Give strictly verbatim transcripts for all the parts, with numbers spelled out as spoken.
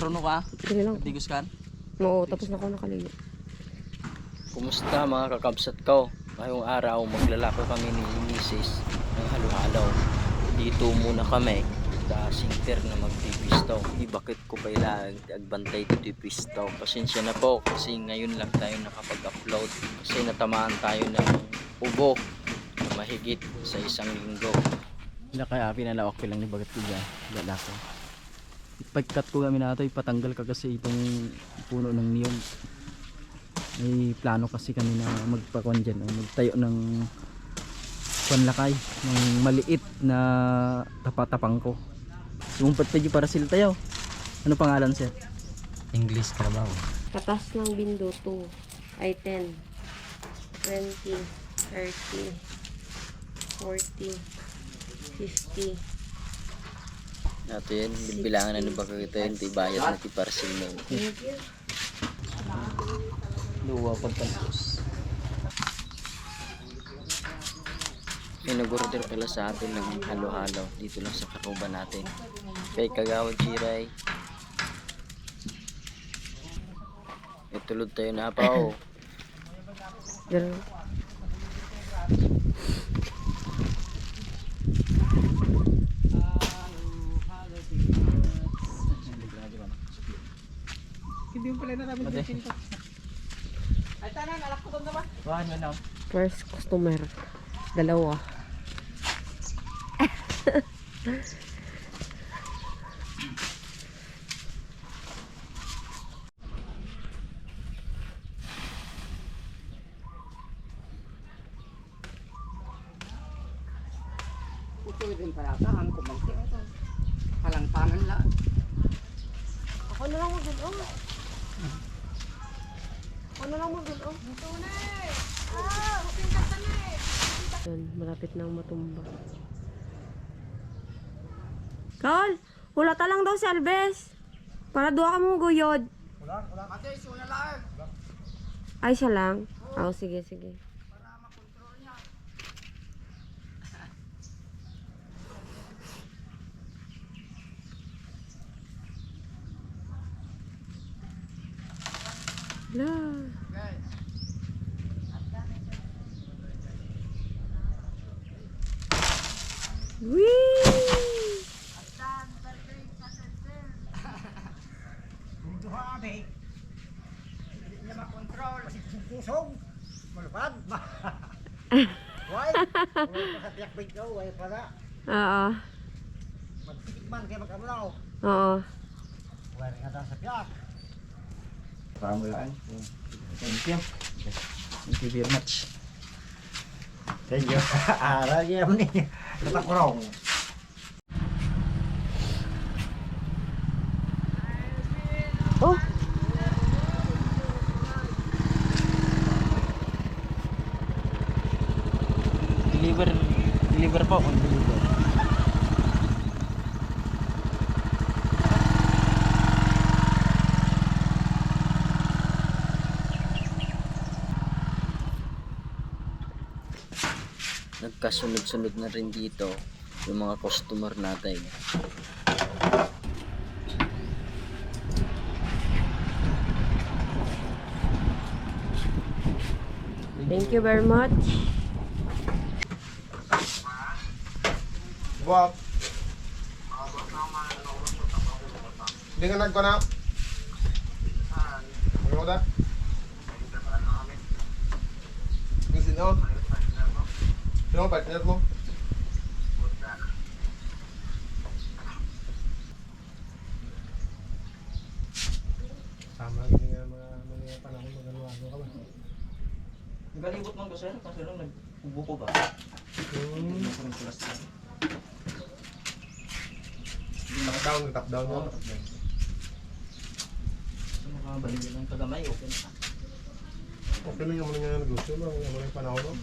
Ano ka? Dali lang. Digos ka? Oo, tapos na ako nakaligo. Kumusta, mga kakabsat ko? Ngayong araw, maglalako kami ni misis ng halo-halo. Dito muna kami sa center na magpipisto. Ibakit ko pa ila ag-, agbantay dito pisto. Pasensya na po kasi ngayon lang tayo nakapag-upload kasi natamaan tayo ng ubo na mahigit sa isang linggo. Wala kaya, pinalawak ko lang ni bagat ko dyan. Wala ko. Ipagkat ko kami nato, ipatanggal ka kasi itong puno ng niyog. May plano kasi kami na magpakuan dyan, o magtayo ng kuan lakay, ng maliit na tapa-tapangko. Sumumpat pa dyan para sila tayo. Ano pangalan, sir? English trabaho. Katas ng bindo, two. Ay, ten. Twenty, thirty, forty, fifty. Natin, bibilangan na ni baga kita yung tibayat na ti parcel mo. Thank you. Dua pagkantos. May nag-order pala sa atin ng halo-halo dito lang sa Tacloban natin. Kay Kagawad Jiray. Itulod tayo na pa, oh. Ganun. Hindi mo pala naramdaman. Ate. Ay, tanan, alak ko doon naman. Kuhaan mo na. First customer. Dalawa. Puto din pala ka, ang kumangkit. Palangpangan lang. Ako na lang mag-, oh. Ako na lang mag-, oh. Yan, malapit nang matumba. Carl, hulata lang daw si Alves. Para dua ka mong guyod. Wala, wala. Ate, isa na lang. Ay, siya lang? Oo, sige, sige. Para makontrol niya. Hala. Wee! Ang duha, be. Hindi niya makontrol. Kasi kusog-kusog. Malupad. Why? Why pa sa tiyak bigkaw? Why pa na? Oo. Magpikit man kaya magkamulaw. Oo. Why nga daw sa piyak? Pamulaan. Thank you. Thank you very much. Thank you. Aral niya mo ni. Natakurong. Oh. Deliver, deliver po, on deliver. Nagkasunod-sunod na rin dito yung mga customer natin. Thank you very much. Buwak. Hindi nga nagkana. Ano ko da? Yung sino? Sino ang partner mo? Tama, hindi nga mga, mga panahon, magano-ano ka ba? Nagalibot man ko, sir. Kaso lang, nag-, Ubo ko ba? Hmm. Hindi na ko nagkulas na. Hindi na Top down, top down mo. Oo, top down. So, makabalik lang kagamay, okay na. Okay na yung mga negosyo, no? Yung mga panahon, no?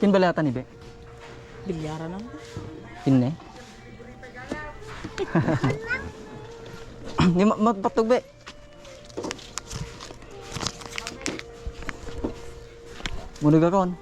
Kin balata ni be? Bilyaran lang. Kin ne? Di ma-, mapatog be. Muna gakon.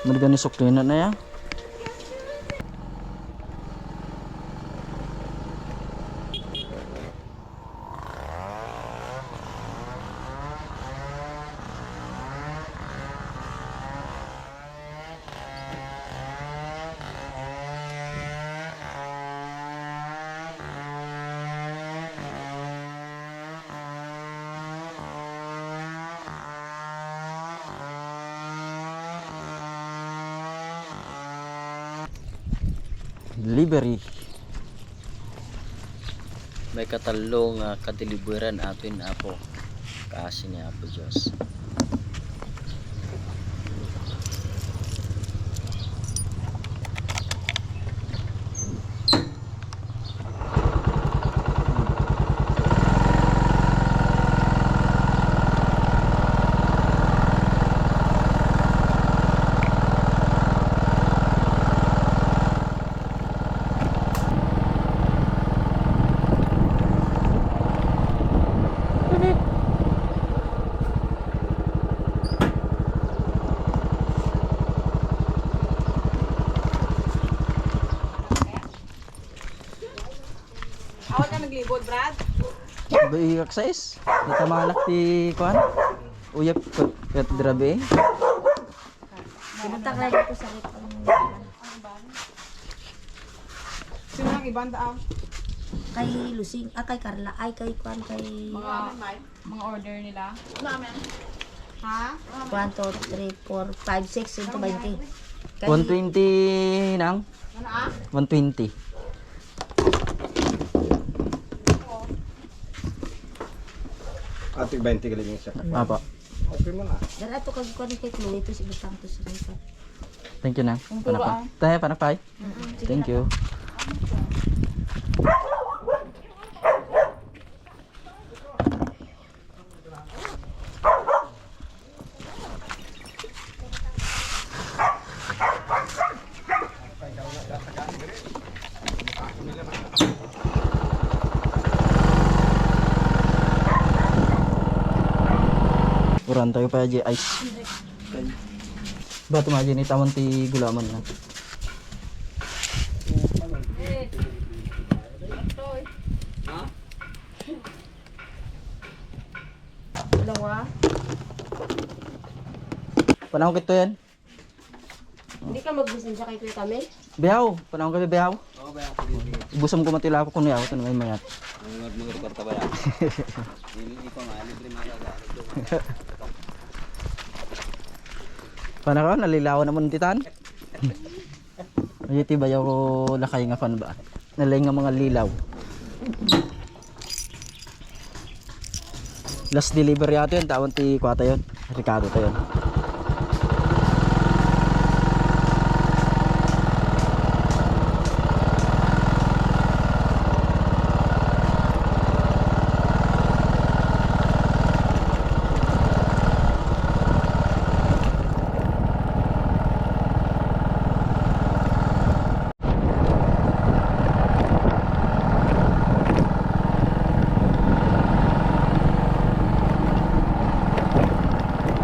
Muna gani sukli na na ya. Delivery. May katallo nga kadeliveran ato ni Apo. Kaasi ni Apo Dios. Awal ka naglibod, Brad? Bay, exercise. Natamalak ti kuan. Uyap ket, ket grabe. Pumunta ka dito sa likod. Sino ang iban, ah? Kay Lusing, ah, kay Carla, ay, kay kuan, kay mga, mga order nila. Ha? One, two, three, four, five, six, one twenty. Kay one twenty, nang? Ano, ah? One twenty. Ati, twenty galing siya. Apa. Okay mo na. Dara to kag kuan kay Chloe, to si Butang to si Rico. Thank you, nang. Thank you, panakpay. Ah. Tayo, panakpay. Mm-mm, sige. Thank you. Uran tayo pa, J. Ay. Ba't imagine, itawan ti gulaman na? Dalawa. Panahon kito yan? Hindi ka magbisensya kay Kuya Kami? Biyaw, panahon kami biyaw. Oo, biyaw. Sige, sige. Ibusam ko matila ko kung yaw, ito na may mayat. Ang mag-, mag-record ka ba yan? Hindi ko nga, libre mga gagawin. Panahon, nalilawan naman titan. Ay, ti bayaw ko lakay nga fan ba? Nalay nga mga lilaw. Last delivery ato yun, tawan ti kuwata yun. Ricardo tayo.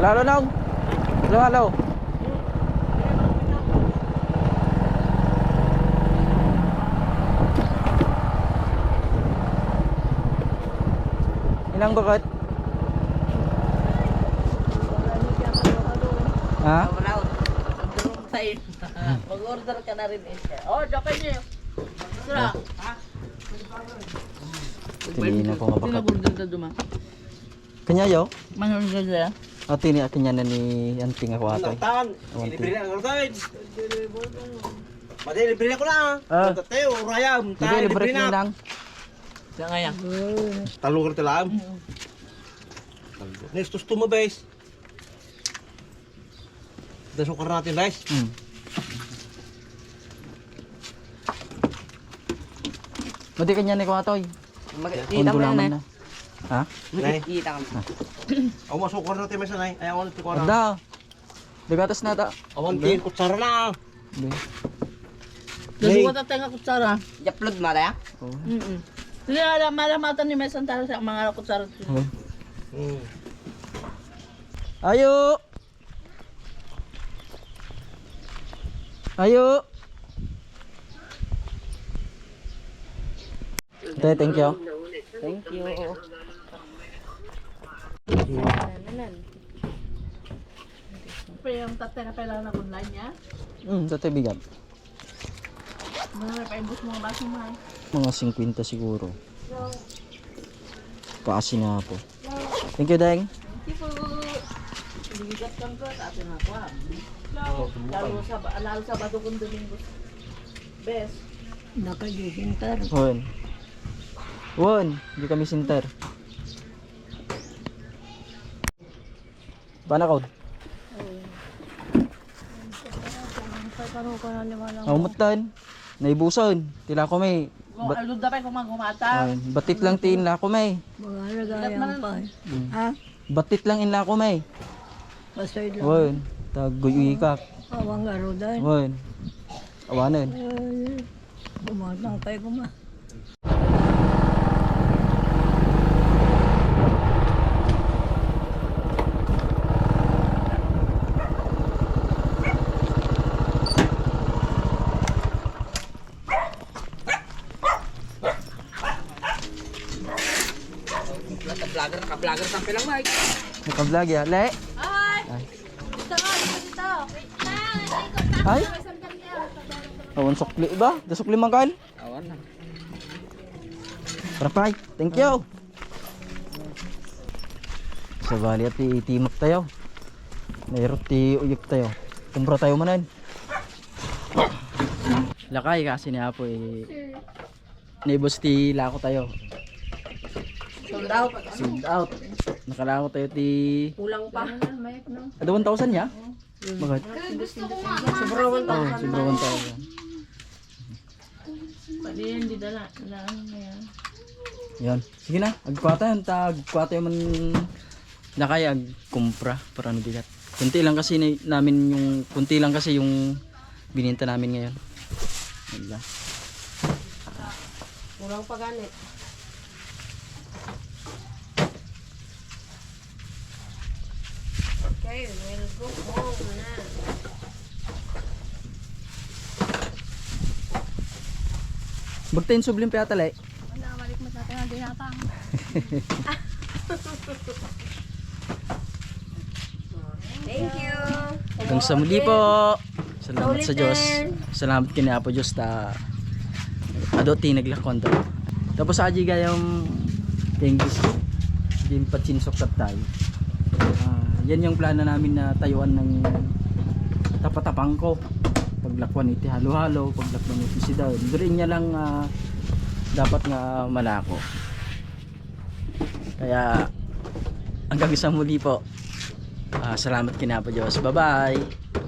Halo, halo, Nong. Halo, halo. Inang bakit? Ha? Wala, wrong time. Mag-order ka na rin, eh. Oh, diyan kayo. Sira. Piliin ako nga bakat. Sino order ka duma? Kanya yo? Mano order ka? Ati ni akin yan ni anting ako ato. Tan, awan libre ti. Na ang order. Pati libre ako na. Ah. Tatay, urayam. Hindi, tan, libre libre ko na. Lang. Diyan kaya? Talong ka lang. Mm. Nestos to mo, guys. Dasukar natin, guys. Hmm. Madi kanya ni Kuya Toy. Mag-, ang kita mo gulaman yan, eh. Na. Ha? Nay. Kita kami. Awan sukar na tayo, Nay. Ay, awan sukar na. Ada. Dagatas na ta. Awan din, kutsara na. Be. Nasukat tayo nga kutsara. Japlod, Mara? Oo. Mm-mm. Sige, alam, malamatan ni Mesan tayo sa mga kutsara. Oo. Mm. Ayo! Ayo! Te, thank you. Thank you. Pero yung tatay na kailangan ng online niya? Hmm, tatay bigat. Mga paimbos mga baso, mahal. Mga singkwenta siguro. Paasi na po. Thank you, Deng. Thank you po. Bigat lang po sa atin ako, ah. Lalo sa, lalo Sabado kung Domingo. Bes. Nakagisintar. Won. Won, di kami sinter. Paano ka? Ang mutan. Naibusan. Tila ko may. Bat- Aldo da pa yung kumagumata. Ay, batit lang ti inla ko may. Mga Bigat man. Lagayan pa. Hmm. Ha? Batit lang inla ko may. Pasay lang. Won. Taguyuy ka. Awang arudan. Won. Awanen. Ay, gumatang tayo kuma. Vlogger, ka-vlogger, sampai lang, Mike. Naka-vlog ya, le? Ay. Ay. Dito, dito, dito. Ay. Awan sukli ba? Da sukli mangkal? Awan na. Tara, Pai. Thank you. Sabali at itimak tayo. Nairot ti uyek tayo. Kumpra tayo manan. Lakay kasi ni Apo eh. Naibos ti lako tayo. Sold out. Sold out. Nakalako tayo ti Kulang pa. Ada one thousand ya? Bakit? Sobra one thousand. Oh, sobra one thousand. Pwede yan, di dala. Wala, ano na yan? Yan. Sige na, agkuha tayo. Ta, agkuha tayo man na kaya agkumpra para ano bigat. Kunti lang kasi na, namin yung, kunti lang kasi yung bininta namin ngayon. Yan lang. Kulang pa gani. Okay, we'll go home na. Bagta yung sublim pa yata, le. Wala, balik mo sa atin ang dinatang. Thank you. Hanggang sa muli po. Salamat sa Diyos. Salamat kini Apo Diyos ta adu ti naglakwan to. Tapos aji gayam English din patsinsok tayo. Ah, yan yung plano namin na tayuan ng tapatapang ko. Paglakwan iti halo-halo, paglakwan iti sidawon. Diri niya lang, ah, dapat nga malako. Kaya hanggang sa muli po. Ah, salamat kini Apo Diyos. Bye-bye.